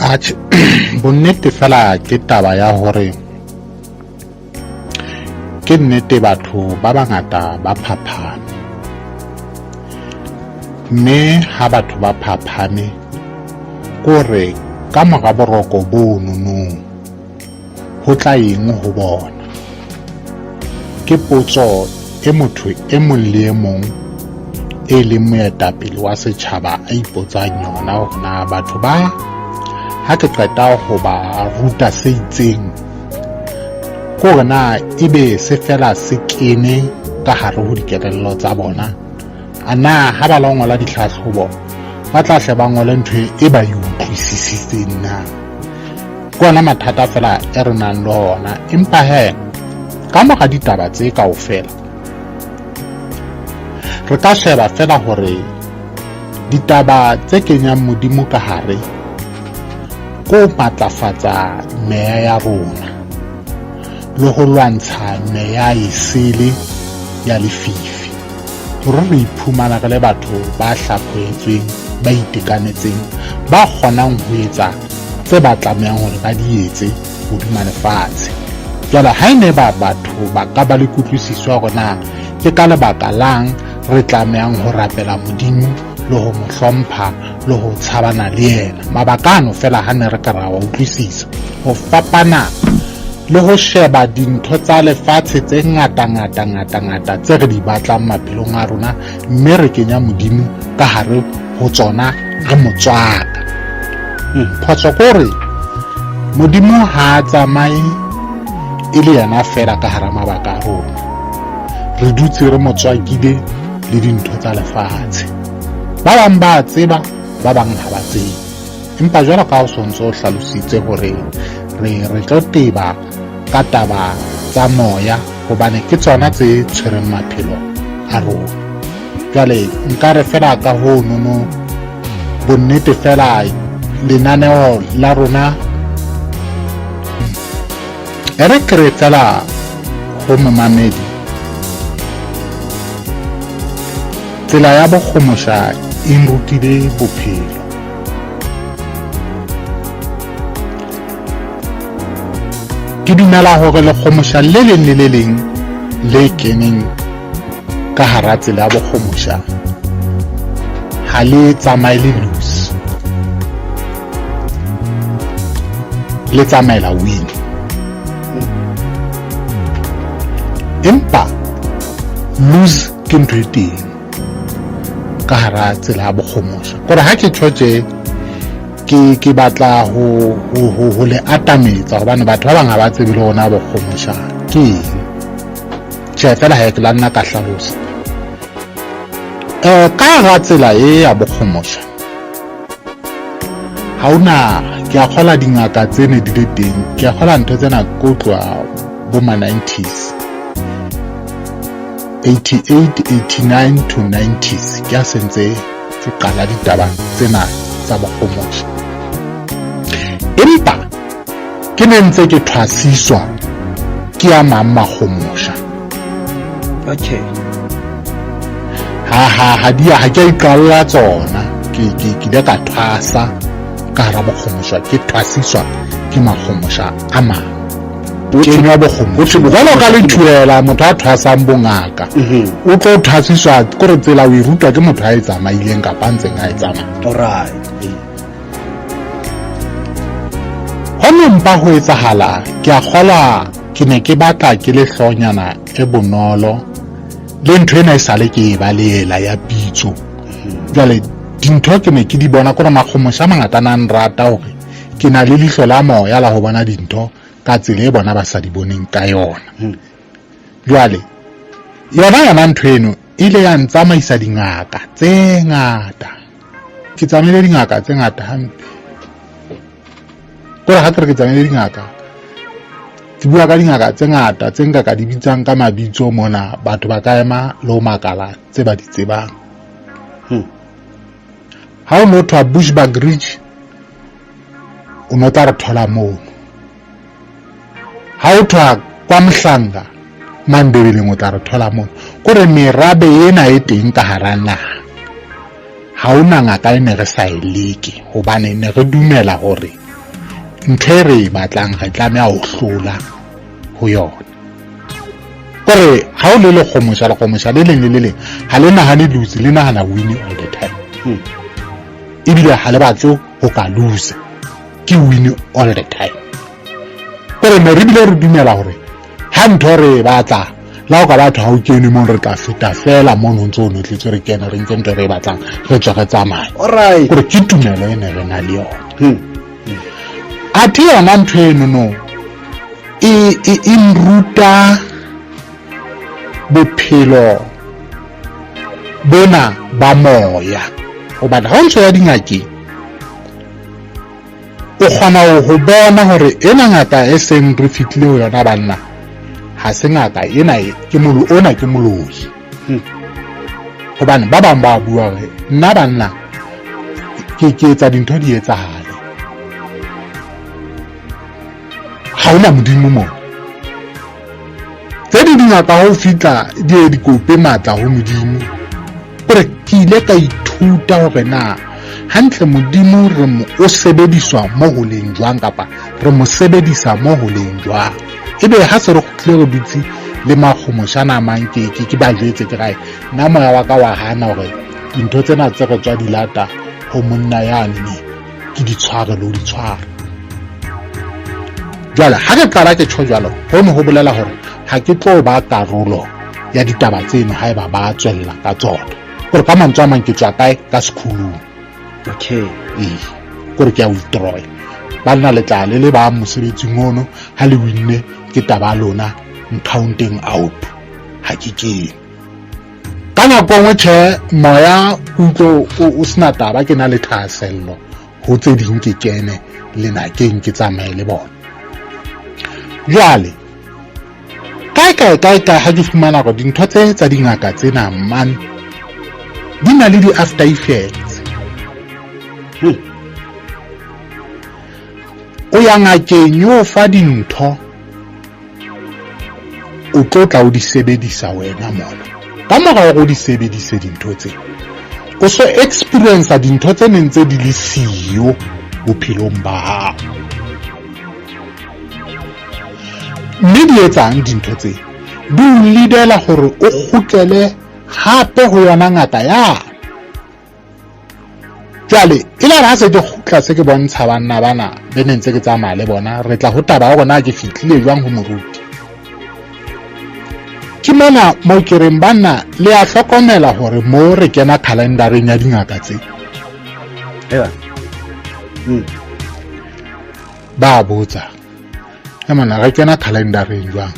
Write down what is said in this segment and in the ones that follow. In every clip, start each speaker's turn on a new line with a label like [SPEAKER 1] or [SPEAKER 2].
[SPEAKER 1] Atjhe, bonnete fela ke taba ya hore ke nnete batho ba bangata ba phaphame, mme ha batho ba phaphame kore ka mora boroko bo nonong ho tla eng ho bona? Ke potso e motho e mong le e mong e leng moetapele wa setjhaba a ipotsang yona hore na batho ba ha ke qeta ho ba ruta se itseng ke hore na ebe se fela se kene ka hare ho dikelello tsa bona. A na ha ba lo ngola ditlhahlobo ba tla hle ba ngole ntho e ba e utlwisisitseng na? Ke ona mathata fela e re nang le ona. Empa he ka mora ditaba tse kaofela re ka sheba fela hore ditaba tse kenyang Modimo ka hare ko matlafatsa meya ya rona le ho lwantsha meya esele ya lefifi, hore re iphumana re le batho ba hlaphohetsweng, ba itekanetseng, ba kgonang ho etsa tse ba tlamehang hore ba di etse hodima lefatshe. Jwale ha e ne ba batho ba ka ba le kutlwisiso ya hore na ke ka lebaka lang re tlamehang ho rapela Modimo le ho mo hlompha le ho tshabana le yena, mabaka ano fela ha ne re ka ra wa utlwisisa, ho fapana le ho sheba dintho tsa lefatshe tse ngata ngata ngata ngata tse re di batlang maphelong a rona, mme re kenya Modimo ka hare ho tsona re mo tswaka. Phoso ke hore Modimo ha a tsamaye e le yena fela ka hara mabaka a rona, re dutse re mo tswakile le dintho tsa lefatshe. Ba bang ba tseba, ba bang ha ba tsebe. Empa jwalo ka ha o sontso o hlalositse hore re re tlo teba ka taba tsa moya, hobane ke tsona tse tshwereng maphelo a rona. Jwale nka re fela ka ho nono bonnete fela lenaneo la rona e re ke re fela ho momamedi, tsela ya bokgomosha e nrutile bophelo. Ke dumela hore lekgomosha le leng le le leng le keneng ka hara tsela ya bokgomosha ha le tsamaye le loose, le tsamaela win. Empa lose ke ntho e teng ka hara tsela ya bokgomosha. Kore ha ke tjho tje, ke batla ho le atametsa, hobane batho ba bang ha ba tsebe le rona bokgomosha ke eng. Tjhe, fela ha ke la nna ka hlalosa. Ka hara tsela e ya bokgomosha ha ona, ke a kgola dingaka tse ne di le teng, ke a kgola ntho tsena ko tloha bo ma 90s, 88, 89 to 90s, ke a sentse ke qala ditaba tsena tsa bokgomosha. Empa ke ne ntse ke thwasiswa ke ya mang makgomosha.
[SPEAKER 2] Okay.
[SPEAKER 1] Ha ha ha di ha ke a iqalla tsona, ke ke ke ile ka thwasa ka hara bokgomosha, ke thwasiswa ke makgomosha a mang. Kenywa bokgomosha jwalo ka lethuela, motho a thwasang bongaka o tlo thwasiswa kore tsela o e rutwa ke motho a e tsamaileng kapa a ntseng a e tsamaya.
[SPEAKER 2] Alright.
[SPEAKER 1] Ho no mpa ho etsahala, ke a kgolwa ke ne ke batla ke le hlonyana e bonolo le ntho ena e sale ke e baleela ya pitso. Jwale dintho ke ne ke di bona kore makgomosha a mangata na nrata hore ke na le leihlo la moya la ho bona dintho ka tsela e bona ba sa di boneng ka yona. Jwale yona yona ntho eno e ile ya ntsamaisa dingaka tse ngata. Ke tsamaile dingaka tse ngata hampe. Kore ha ke re ke tsamaile dingaka, ke bua ka dingaka tse ngata tse nka ka di bitsang ka mabitso mona, batho ba ka ema le ho makala tse ba di tsebang. Ha o no thwa Bushbuck Ridge, o no tla re thola mono. Ha o thwa kwa Mhlanga Mandebeleng, o tla re thola mono. Kore merabe ena e teng ka hara naha, ha ona ngaka e ne re sa e leke, hobane ne re dumela hore Ntho e re e batlang re tlameha ho hlola ho yona. Kore ha o le lekgomosha, lekgomosha le leng le le leng ha le nahane lose, le nahana win all the time. Ebile ha le batle ho ka lose, ke win all the time. Kore ne re bile re dumela hore ha ntho re e batla, la ho ka batho ha o kene mono, re tla feta fela mono ntse o notletswe, re kene re nke ntho re e batlang, re tswe re tsamaye. Kore ke tumelo e ne re na le yona. Athe yona ntho eno no e nruta bophelo bona ba moya, hobane ha o ntso ya dingakeng o kgona ho bona hore ena ngaka e seng re fitlile ho yona banna ha se ngaka ena, ke molo ona ke moloi. Hobane ba bang ba bua hore nna banna ke etsa dintho di etsahale, ha hona modimo mona. Tse di dingaka ha o fihla di ye di kope matla ho modimo. Kore ke ile ka ithuta hore na hantle modimo re mo o sebediswa mo ho leng jwang, kapa re mo sebedisa mo ho leng jwang. Ebe ha se re kgutlile re dutse le makgomoshana a mang, ke ba jwetse ke rae nna moya wa ka wa hana hore dintho tsena tse re tswa di lata ho monna yane ne ke di tshware le ho di tshwara. Jwale ha ke qala ke tjho jwalo, hono ho bolela hore ha ke tlo ba karolo ya ditaba tseno haeba ba tswella ka tsona. Kore ka mantswe a mang ke tswa kae? Ka sekhulung.
[SPEAKER 2] Okay.
[SPEAKER 1] Ee, kore ke a withdraw. Banna le tla le le ba mosebetsing ono, ha le winne ke taba ya lona, counting out. Ha ke kene. Ka nako nngwe tjhe, moya utlwe o sena taba, ke na le thahasello ho tse ding, ke kene lenakeng ke tsamaye le bona. Jwale kae kae kae kae ha ke fumana hore dintho tse tsa dingaka tsena man di na le di-after effects. O ya ngakeng yo fa dintho, o tlo tla o di sebedisa wena mona. Ka mora hore o di sebedise dintho tse, o so experience dintho tse neng tse di le siyo bophelong ba hao. Mme di etsang dintho tse? Di o leadela hore o kgutlele hape ho yona ngaka ya. Jwale e la re ha se ke kgutla se ke bontsha banna bana be neng tse ke tsamaya le bona, re tla ho taba ya hore na ke fihlile jwang ho moruti. Ke mona mo ke reng banna le a hlokomela hore mo re kena calendareng ya dingaka tse. Ba botsa, e mona re kena calendareng jwang?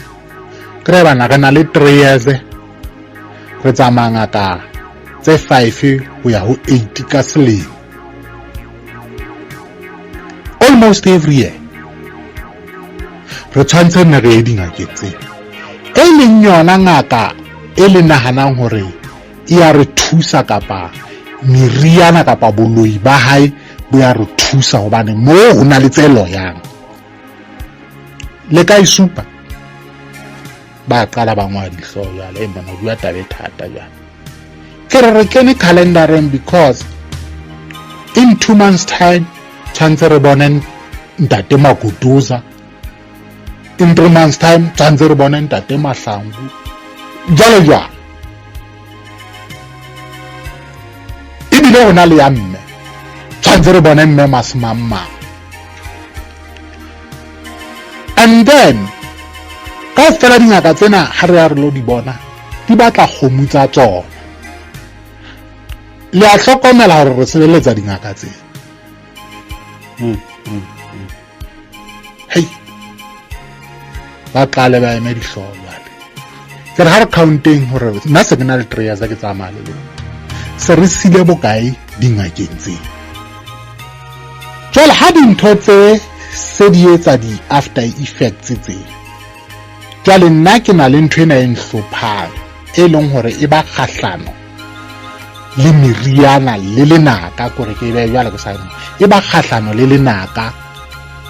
[SPEAKER 1] Ke re bana re na le 3 years re tsamaya ngaka tse 5 ho ya ho 8 ka selemo. Almost every year. Re tshwanetse nne re ye dingakeng tse. E leng yona ngaka e le nahanang hore e ya re thusa kapa meriana kapa boloi ba hae bo ya re thusa, hobane moo ho na le tse loyang. Le ka e supa? Ba qala ba ngwa dihlooho jwale, e mona o bua taba e thata jwale. Ke re re kene calendareng because in 2 months time tshwanetse re bone ntate Makutuza, in 3 months time tshwanetse re bone ntate Mahlangu, jwalo jwalo. Ebile ho na le ya mme, tshwanetse re bone mme Masemangmang. And then kaofela dingaka tsena ha re ya re lo di bona, di batla kgomo tsa tsona. Le a hlokomela hore re sebeletsa dingaka tse. Hei, ba qale ba eme dihlooho jwale. Ke re ha re counteng hore nna se ke na le 3 years ke tsamaya le lona. Se re sile bokae dingakeng tse? Jwale ha dintho tse se di etsa di-after effects tse, jwale nna ke na le ntho ena e nhlophang e leng hore e ba kgahlano le meriana le lenaka, kore ke be jwale ke sa e ba kgahlano le lenaka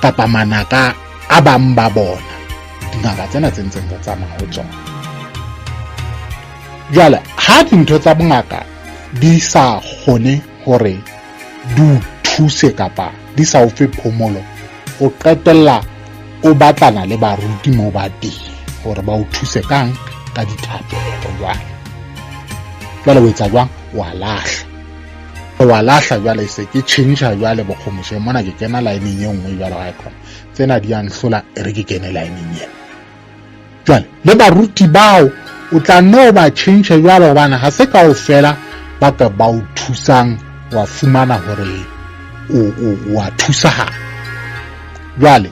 [SPEAKER 1] kapa manaka a bang ba bona dingaka tsena tse ntseng re tsamaya ho tsona. Jwale ha dintho tsa bongaka di sa kgone hore di o thuse kapa di sa o fe phomolo, O qetella o batlana le baruti moo ba teng hore ba o thuse kang ka dithapelo. Jwale jwale o etsa jwang? Wa lahla, wa lahla. Jwale se ke tjhentjha jwale bokgomosheng mona, ke kena line-eng e nngwe jwale. Ga e khona tsena di a nhlola, e re ke kene line-eng ena. Jwale le baruti bao o tla no ba tjhentjhe jwale, hobane ha se kaofela ba ka ba o thusang wa fumana hore o wa thusahala. Jwale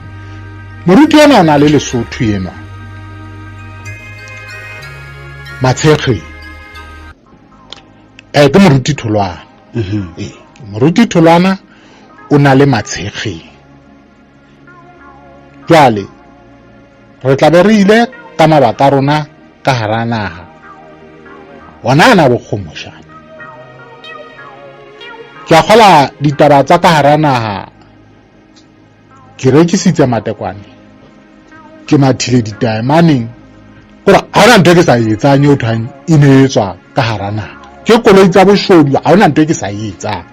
[SPEAKER 1] moruti ena o na le Lesotho enwa Matshekgeng, ke moruti Tholwana. Ee, moruti Tholwana o na le Matshekgeng. Jwale re tla be re ile ka mabaka a rona ka hara naha, ona ana bokgomoshana. Ke a kgola ditaba tsa ka hara naha. Ke rekisitse matekwane, ke mathile ditaemaneng, kore ha hona ntho e ke sa e etsang eo thwang e ne e tswa ka hara naha. Ke koloi tsa boshodu, ha hona ntho e ke sa e etsang,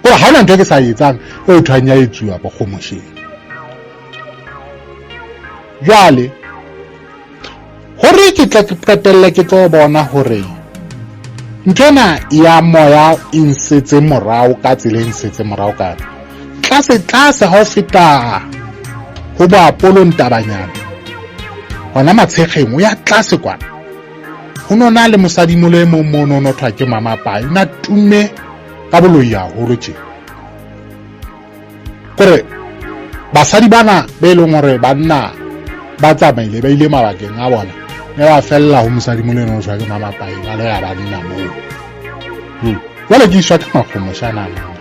[SPEAKER 1] kore ha hona ntho e ke sa e etsang eo thwang ya etsuwa bokgomosheng. Jwale hore ke tle ke qetelle ke tlo bona hore nthwena ya moya e nsetse morao ka tsela e nsetse morao ka tlase tlase, ha o feta ho boapolong tabanyana hona Matshekgeng, o ya tlase kwana, ho no na le mosadimolo e mong mono, no thwa ke Mama Pai. O na tumme ka boloi haholo tje, kore basadi bana be e leng hore banna ba tsamaile ba ile mabakeng a bona, ne ba fella ho mosadimolo eno o tshwa ke Mama Pai, ba loya banna moo. Jwale ke iswa ke makgomoshana mona,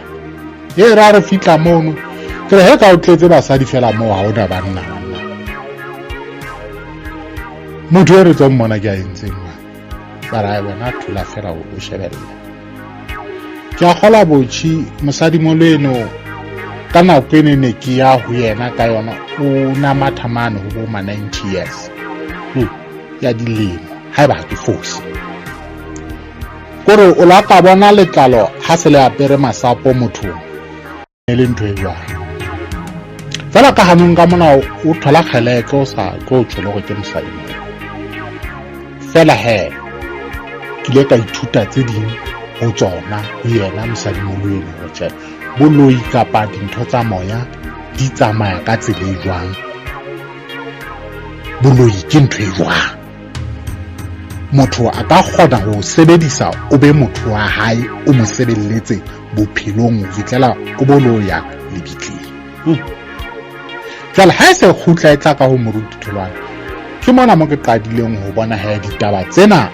[SPEAKER 1] e ra re fihla mono, ke re he ka o tletse basadi fela moo, ha ona banna. Banna motho e re tswang mona ke a entseng ma ba ra wena thola fela o shebella. Ke a kgola botjhi mosadimolo eno ka nako ene ne ke ya ho yena ka yona, o na matha mane ho bo ma 90 years ya dilemo, haeba ha ke fose. Kore o la ka bona letlalo ha se le apere masapo mothong, e le ntho e jwalo fela. Ka hanong ka mona o thola kgeleke, o sa tlo tjho le hore ke mosadi moo fela. He ke ile ka ithuta tse ding ho tsona ho yena mosadimolo eno, hore tjhe, boloi kapa dintho tsa moya di tsamaya ka tsela e jwang, boloi ke ntho e jwang, motho a ka kgona ho sebedisa o be motho wa hae, o mo sebeletse bophelong ho fihlela o bo lo ya lebitleng. Jwale ha e se kgutla e tla ka ho moruti Tholwana, ke mona mo ke qadileng ho bona he ditaba tsena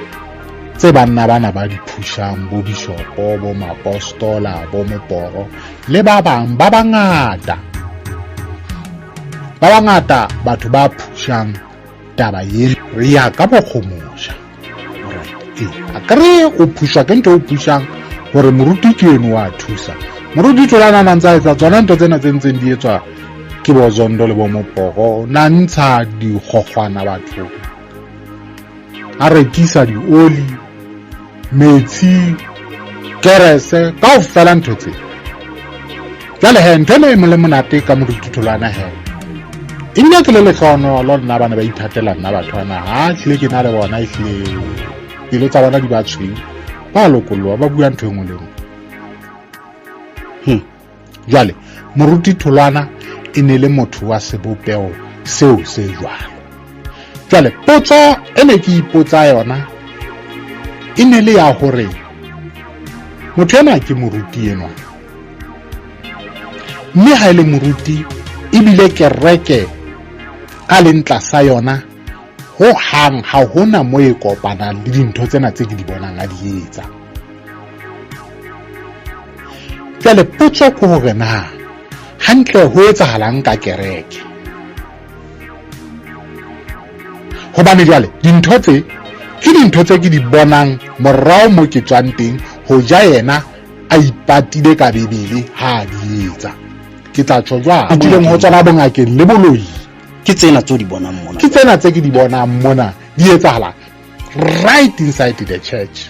[SPEAKER 1] tse banna bana ba di phushang, bo bishopo, bo mapostola, bo moporo le ba bang ba bangata, ba bangata batho ba phushang taba ye re ya ka bokgomosha. A kry o phushwa ke ntho o phushang hore moruti ke eno wa thusa. Moruti Tholwana a ntse a etsa tsona ntho tsena tse ntseng di etswa ke bo Zondo le bo Moporo, na ntsha dikgokgwana batho, a rekisa dioli, metsi, kerese, kaofela ntho tse. Jwale he ntho ena e mo le monate ka moruti Tholwana, he ebile ke le lehlohonolo nna bana ba ithatela nna batho bana, ha hlile ke na le bona, ehlile pelo tsa bona di ba tshweu, ba lokolloa, ba bua ntho e nngwe le nngwe. Jwale moruti Tholwana e ne le motho wa sebopeho seo se jwalo. Jwale potso e ne ke ipotsa yona e ne le ya hore motho enwa ke moruti enwa, mme ha e le moruti ebile kereke a leng tlasa yona, ho hang ha hona mo e kopanang le dintho tsena tse ke di bonang a di etsa. Jwale potso ke hore na hantle ho etsahalang ka kereke, hobane jwale dintho tse ke dintho tse ke di bonang morao mo ke tswang teng, ho ja yena a ipatile ka Bibele ha a di etsa. Ke tla tjho jwang fetileng ho tsona bongakeng le boloi?
[SPEAKER 2] Ke tsena tse o di bonang mona.
[SPEAKER 1] Ke tsena tse ke di bonang mona di etsahala right inside the church.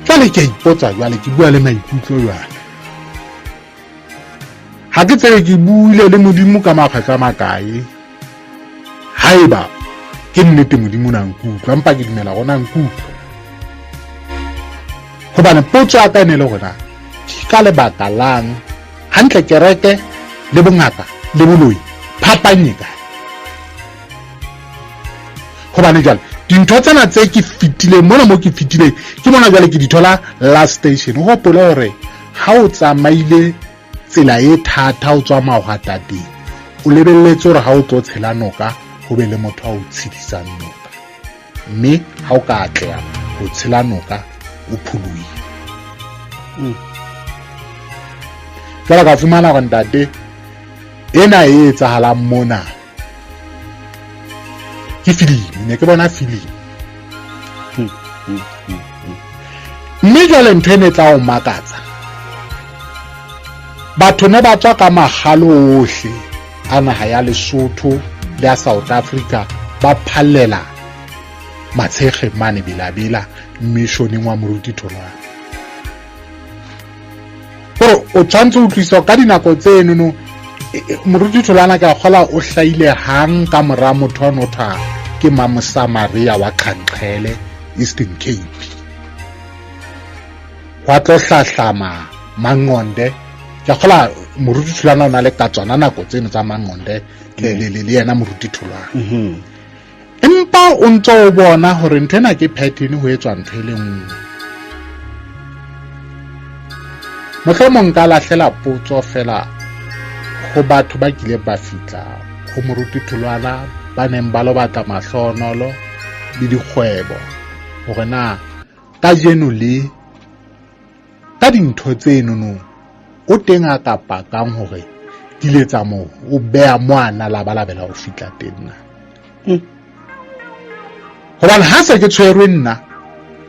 [SPEAKER 1] Jwale ke a ipotsa, jwale ke bua le maikutlo jwale. Ha ke tsebe ke buile le Modimo ka makgetlo a makae. Haeba ke nnete Modimo na nkutlwa, empa ke dumela gona nkutlwa. Hobane potso ya ka e ne le gona, ke ka lebaka lang hantle kereke le bongaka le boloi phapang e kae? Hobane jwale dintho tsena tse ke fetileng mona, mo ke fetileng ke mona jwale ke di thola last station. O hopole hore ha o tsamaile tsela e thata o tswa mahwatateng, o lebelletse hore ha o tlo tshela noka ho be le motho a o tshedisang noka, mme ha o ka atleha ho tshela noka o pholohile. Jwale ka fumana hore ntate ena e etsahalang mona ke filimi, ne ke bona filimi. Mme jwale ntho e ne tla o makatsa, batho ne ba tswa ka makgalo ohle a naha ya Lesotho le ya South Africa, ba phallela Matshekge mane Belabela missioneng wa Moruti Tholwana. Gore o tshwanetse o utlwisisa ka dinako tsenono, Moruti Tholwana ke a kgola o hlaile hang ka mora motho wa notha ke Mamosamaria wa Kganqhele, Eastern Cape. Hwa tlo hlahlama Manqonde. Ke a kgola Moruti Tholwana o na le ka tsona nako tseno tsa Manqonde le yena Moruti Tholwana. Empa o ntso o bona hore ntho ena ke pattern, ho etswa ntho e le nngwe. Mohlomong nka lahlela potso fela ho batho ba kileng ba fihla ho Moruti Tholwana, ba neng ba lo batla mahlohonolo le dikgwebo, hore na kajeno le ka dintho tsenono o teng a ka pakang hore di ile tsa mo o beha mo a na labalabela ho fihla teng na. Hobane ha se ke tshwerwe nna,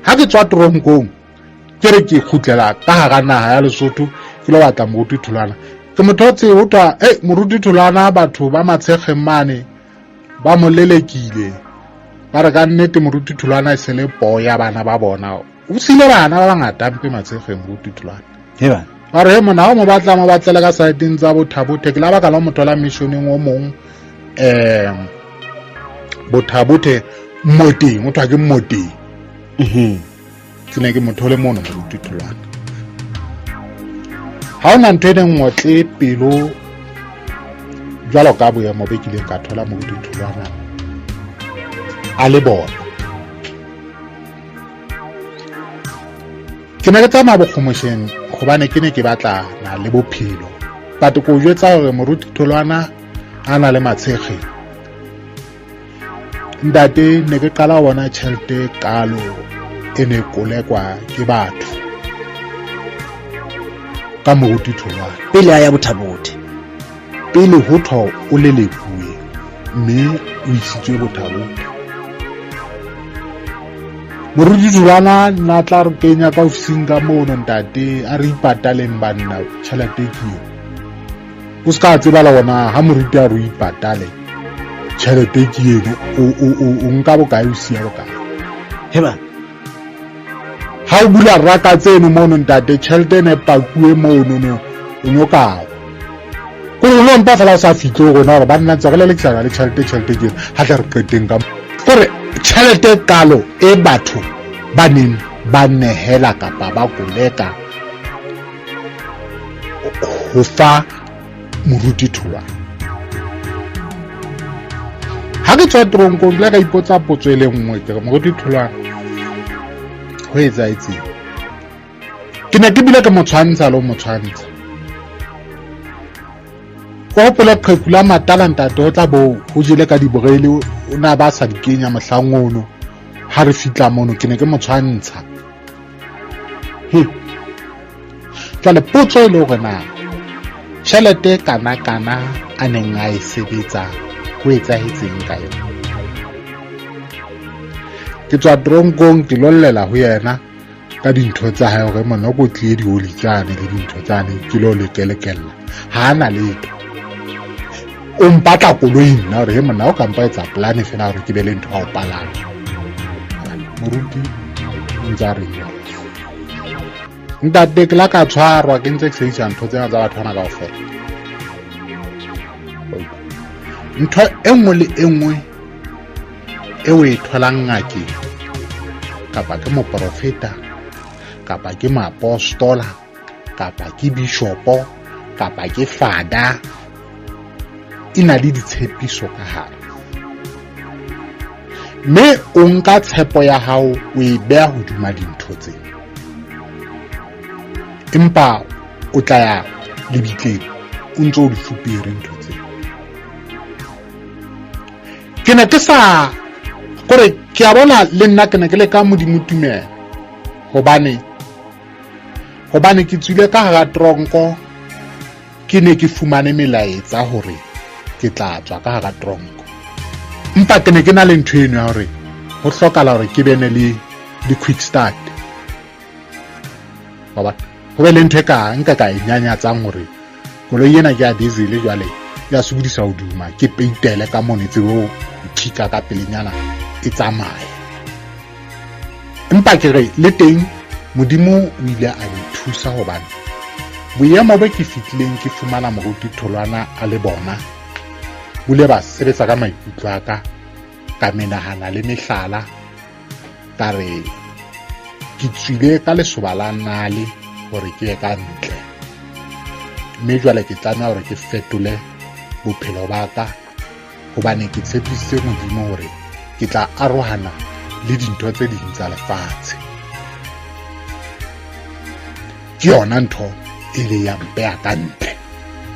[SPEAKER 1] ha ke tswa toronkong, ke re ke kgutlela ka hara naha ya Lesotho ke lo batla Moruti Tholwana. Ke motho o tsebe ho thwa, hey, Moruti Tholwana batho ba Matshekgeng mane ba mo lelekile. Ba re ka nnete Moruti Tholwana e se le poo ya bana ba bona. O siile bana ba bangata mpe Matshekgeng Moruti Tholwana.
[SPEAKER 2] He bana.
[SPEAKER 1] Ba re, he monna, ha o mo batla, mo batlele ka saeteng tsa Bothabothe. Ke la baka la mo thola missioneng o mong, Bothabothe Mmoteng, o thwa ke Mmoteng. Ke ne ke mo thole mono Moruti Tholwana. Ha hona ntho e neng ngotle pelo jwalo ka boemo be kileng ka thola Moruti Tholwana a le bona. Ke ne ke tsamaya bokgomosheng hobane ke ne ke batla na le bophelo. But ko jwetsa hore Moruti Tholwana a na le Matshekge. Ntate, ne ke qala ho bona tjhelete kalo e ne kolekwa ke batho ka Moruti Tholwana.
[SPEAKER 2] Pele a ya Bothabothe.
[SPEAKER 1] Pele ho thwa o lelekuwe mme o isitswe Bothabothe. Moruti Tholwana na tla re kenya ka ofising ka mono ntate, a re ipataleng banna, tjhelete ke eo. O se ka tseba le ona ha moruti a re o ipatale, tjhelete ke eno, o nka bokae, o siya bokae.
[SPEAKER 2] He bana.
[SPEAKER 1] Ha o bula raka tseno mono ntate, tjhelete e ne pakuwe mono no, o no ka wa. Kore o no mpa fela o sa fihle ho rona hore banna ntse re lelekisana le tjhelete, tjhelete ke eno, ha tle re qeteng ka kore tjhelete kalo e batho ba neng ba nehela kapa ba koleka ho fa Moruti Tholwana. Ha ke tswa toronkong, ke ile ka ipotsa potso e le nngwe, ke re Moruti Tholwana ho etsahetseng? Ke ne ke bile ke mo tshwantsha le ho mo tshwantsha. O hopole qheku la matala ntate, o tla bo ho jele ka diborele, o ne a ba sa di kenya mohlang ono. Ha re fihla mono, ke ne ke mo tshwantsha. He. Jwale potso e le hore na tjhelete kana kana a neng a e sebetsa ho etsahetseng ka yona. Ke tswa tronkong, ke lollela ho yena ka dintho tsa hae hore monna o tlie dioli tsane le dintho tsane, ke lo lekelekella. Ha a na letho. O mpatla koloi nna hore he monna o ka mpa etsa plan fela hore ke be le ntho ya ho palama. Moruti o ntse a re jwalo. Ntate, ke la ka tshwarwa ke ntse ke sebedisa ntho tsena tsa batho bana kaofela. Ntho e nngwe le e nngwe e o e tholang ngakeng, kapa ke moprofeta, kapa ke moapostola, kapa ke bishopo, kapa ke fada, e na le ditshepiso ka hare. Mme o nka tshepo ya hao o e beha hodima dintho tse. Empa o tla ya lebitleng o ntse o di fupere ntho tse. Ke ne ke sa kore ke a bona le nna ke ne ke le ka Modimo tumelo, hobane ke tswile ka hara tronko, ke ne ke fumane melaetsa hore ke tla tswa ka hara tronko. Empa ke ne ke na le ntho eno ya hore ho hlokahala hore ke bene le quick start. Wa bona? Ho be le ntho e ka nka ka e nyanyatsang hore koloi ena ke ya diesel jwale ya sokodisa ho duma, ke peitele ka mono e tsebe ho kika ka pelenyana e tsamaye. Empa ke re le teng Modimo o ile a nthusa hobane boemo bo ke fihlileng ke fumana moruti Tholwana a le bona bo ile ba sebetsa ka maikutlo a ka, ka menahana le mehlala, ka re ke tswile ka lesoba la nale hore ke ye ka ntle, mme jwale ke tlameha hore ke fetole bophelo ba ka, hobane ke tshepisitse Modimo hore ke tla arohana le dintho tse ding tsa lefatshe. Ke yona ntho e le ya mpeha ka ntle,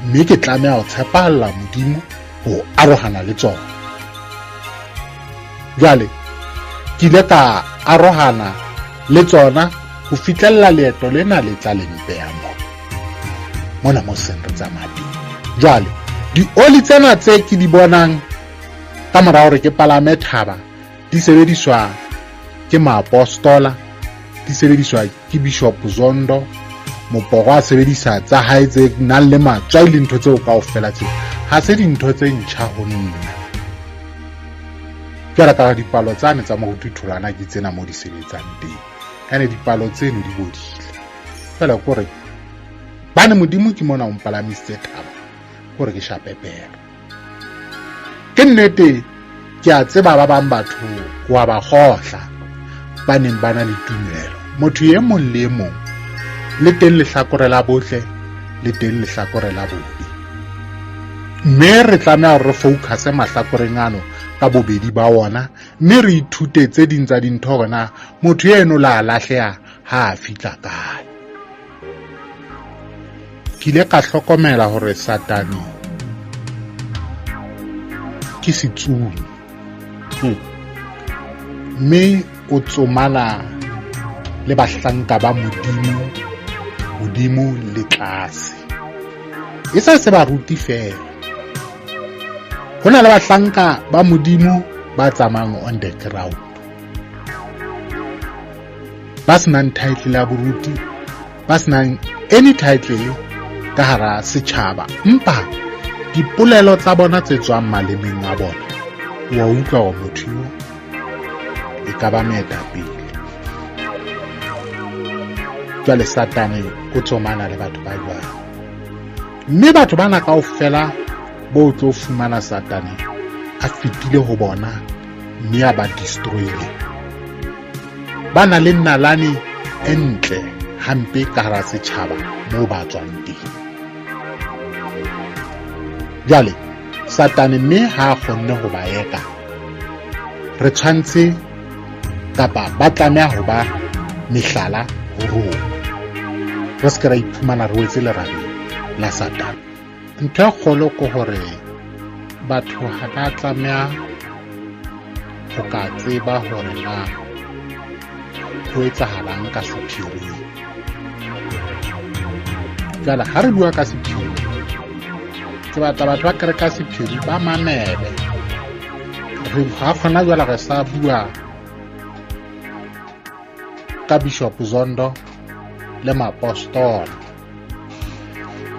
[SPEAKER 1] mme ke tlameha ho tshepahalla Modimo ho arohana le tsona. Jwale ke ile ka arohana le tsona ho fihlella leeto lena le tla le mpeha mona. Mona mo seng re tsamaya teng. Jwale dioli tsena tse ke di bonang ka mora hore ke palame thaba di sebediswa ke maapostola, di sebediswa ke Bishop Zondo, moporo a sebedisa tsa hae tse nang le matswai le ntho tseo kaofela tseo. Ha se dintho tse ntjha ho nna. Jwale ka dipalo tsane tsa moruti Tholwana ke tsena mo di sebetsang teng. Ene dipalo tseno di bodile. Jwale ke hore bane Modimo ke mona o mpalamisitse thaba hore ke shape pere. Ke nnete ke a tseba ba bang batho wa ba kgohla ba neng ba na le tumelo. Motho e mong le e mong le teng lehlakore la botle le teng lehlakore la bobe. Mme re tlameha hore re focus mahlakoreng ano ka bobedi ba wona, mme re ithute tse ding tsa dintho hore na motho eno la lahleha ha a fihla kae. Ke ile ka hlokomela hore Satane ke setsomi. Mme o tsomana le bahlanka ba Modimo hodimo le tlase. E sa se baruti fela. Ho na le bahlanka ba Modimo ba tsamayang on the ground. Ba senang title ya boruti, ba senang any title ka hara setjhaba, empa dipolelo tsa bona tse tswang malemeng a bona, wa utlwa hore motho eo e ka ba moetapele. Jwale Satane o tsomana le batho ba jwalo, mme batho bana kaofela bo tlo fumana Satane a fetile ho bona mme a ba destroyile. Ba na le nalane e ntle hampe ka hara setjhaba moo ba tswang teng. Jwale Satane mme ha a kgonne ho ba eka, re tshwanetse kapa ba tlameha ho ba mehlala ho rona. Re se ke ra iphumana re wetse lerabeng la Satane. Ntho e kgolo ke hore batho ha ba tlameha ho ka tseba hore na ho etsahalang ka sephiring. Jwale ha re bua ka sephiri, ke batla batho ba kereka sephiri ba mamele. Re ha kgona jwale re sa bua ka Bishop Zondo le mapostola,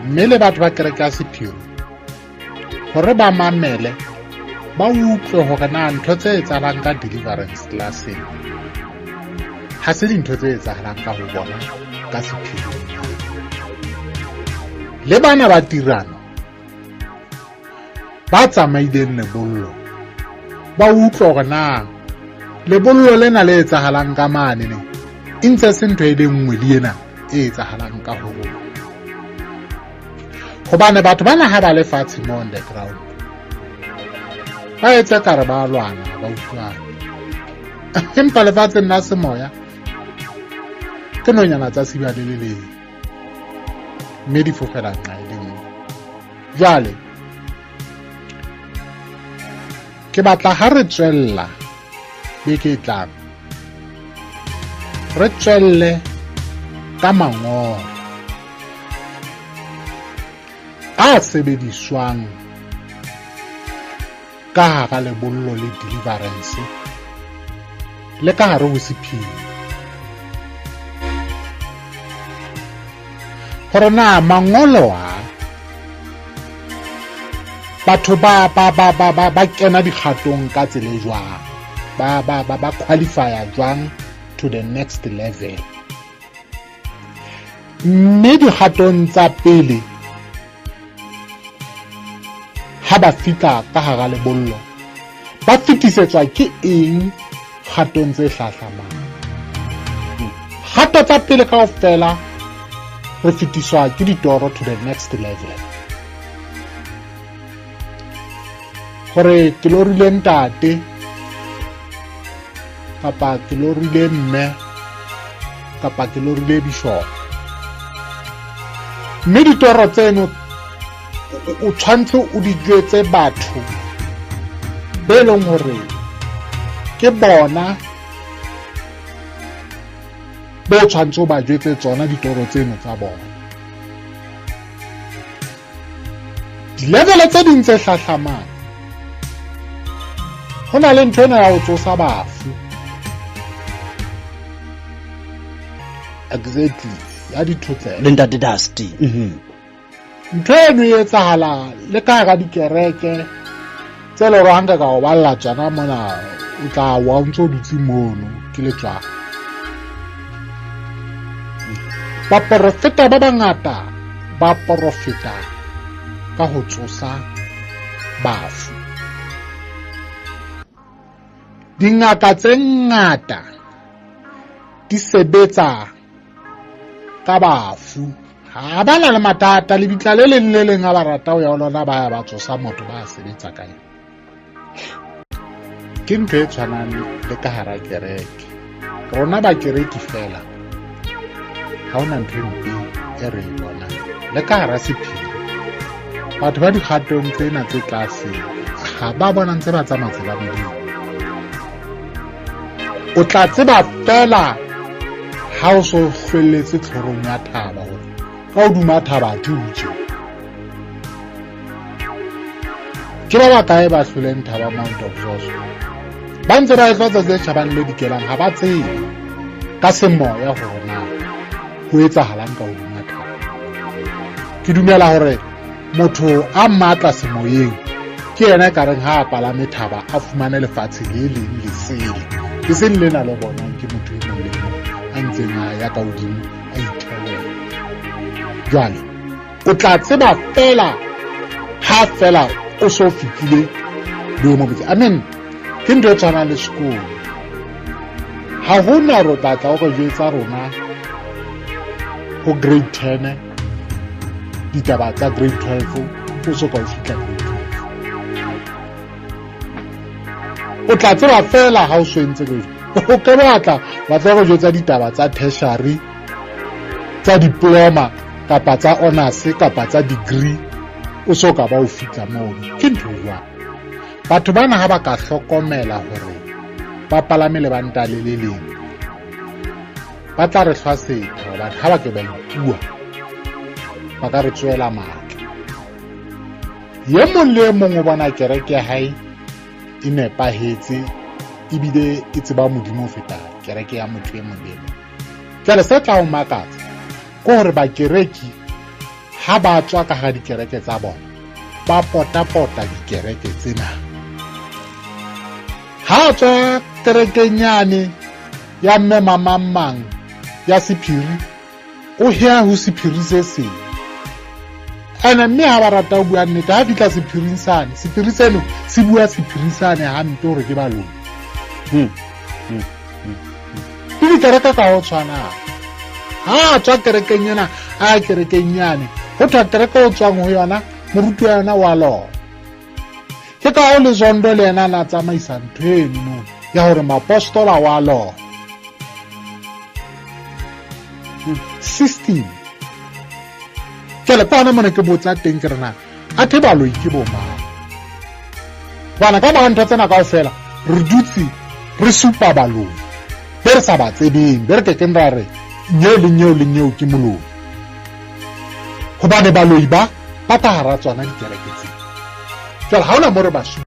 [SPEAKER 1] mme le batho ba kereke ya sephiri hore ba mamele, ba utlwe hore na ntho tse etsahalang ka deliverance classeng ha se dintho tse etsahalang ka ho bona ka sephiring. Le bana ba tirano. Ba tsamaileng lebollo ba utlwa hore na lebollo lena le etsahalang ka mane ne e ntse se ntho e le nngwe le ena e etsahalang ka ho rona. Hobane batho bana ha ba le fatshe mo on the ground ba etse kare ba lwana ba utlwana, empa lefatsheng la semoya ke nonyana tsa siba le le leng mme di fofela nqa e le nngwe. Jwale ke batla ha re tswella beke e tlang re tswelle ka mangolo a sebediswang ka hara lebollo le deliverance le ka hare ho sephiri, hore na mangolo a batho ba ba ba ba ba ba kena dikgatong ka tsela e jwang, ba ba ba ba qualifya jwang to the next level. Mme dikgatong tsa pele ha ba fihla ka hara lebollo ba fetisetswa ke eng kgatong tse hlahlamang. Kgato tsa pele kaofela re fetiswa ke ditoro to the next level. Hore ke lorile ntate kapa ke lorile mme kapa ke lorile bishop, mme ditoro tseno o tshwanetse o di jwetse batho be leng hore ke bona bo tshwanetse o ba jwetse tsona ditoro tseno tsa bona. Dilevele tse ding tse hlahlamang ho na le ntho ena ya ho tsosa bafu, exactly ya dithotsela
[SPEAKER 2] le ntate Dusty.
[SPEAKER 1] Ntho eno e etsahala le ka hara dikereke tse le hore ha nka ka o balla tsona mona o tla wa o ntse o dutse mono ke letswalo. Baporofeta ba bangata ba porofeta ka ho tsosa bafu. Dingaka tse ngata di sebetsa ka bafu, ha ba na le mathata. Lebitla le leng le leng ha ba rata ho ya ho lona, ba ya ba tsosa motho, ba sebetsa ka yena. Ke ntho e tshwanang le ka hara kereke. Rona ba kereke fela ha hona ntho e mpe e re e bonang. Le ka hara sephiri batho ba dikgatong tsena tse tlase ha ba bona ntse ba tsamaya tsela Modimo. O tla tseba fela ha o so hlwelletse tlhorong ya thaba hore ka hodima thaba a tje. Ke ba bakae ba hloleng thaba Mount of Zoso? Ba ntse ba ehlwa tsatsi le tjhabang le dikelang, ha ba tsebe ka semoya hore na ho etsahalang ka hodima thaba. Ke dumela hore motho a matla semoyeng ke yena e ka reng ha a palame thaba a fumane lefatshe le leng lesele, ke seng lena le bonwang ke motho e mong le mong a ntseng a ya ka hodimo a itheoela. Jwale o tla tseba fela ha fela o so fihlile boemo botse. I mean, ke ntho e tshwanang le sekolo. Ha hona hore o tla tla o re jwetsa rona ho grade 10 ditaba tsa grade 12 o so ka o fihla grade 12. O tla tseba fela ha o so entse grade. O ke batla wa tla re jwetsa ditaba tsa tertiary, tsa diploma kapa tsa honors kapa tsa degree o so ka ba o fihla mono. Ke ntho e jwang? Batho bana ha ba ka hlokomela hore ba palame lebanta le le leng, ba tla re hlwa setha, hobane ha ba ke ba ipua ba ka re tsoela matla. Ye mong le e mong o bona kereke ya hae e nepahetse ebile e tseba Modimo ho feta kereke ya motho e mong le e mong. Jwale se tla o makatsa ke hore bakereki ha ba tswa ka hara dikereke tsa bona ba potapota dikereke tsena. Ha tswa kerekeng yane ya mme mamang mang ya sephiri, o hea ho sephiri se seng. Ene mme ha ba rata ho bua nnete, ha fihla sephiring sane, sephiri seno se bua sephiri sane hampe hore ke baloi. Le dikereke ka ho tshwanang. Ha a tswa kerekeng ena, a ya kerekeng yane, ho thwa kereke o tswang ho yona, moruti wa yona wa lona. Ke ka ho le Zondo le yena a na tsamaisa ntho eno ya hore mapostola wa lona. System. Jwale ke hona mona ke botsa teng ke re na athe baloi ke bo mang? Bana ka mora ntho tsena kaofela re dutse re supa baloi be re sa ba tsebeng, be re kekeng ra re nyeo le nyeo le nyeo ke moloi, hobane baloi ba ba ka hara tsona dikereke tse. Jwale ha hona mo re ba supa.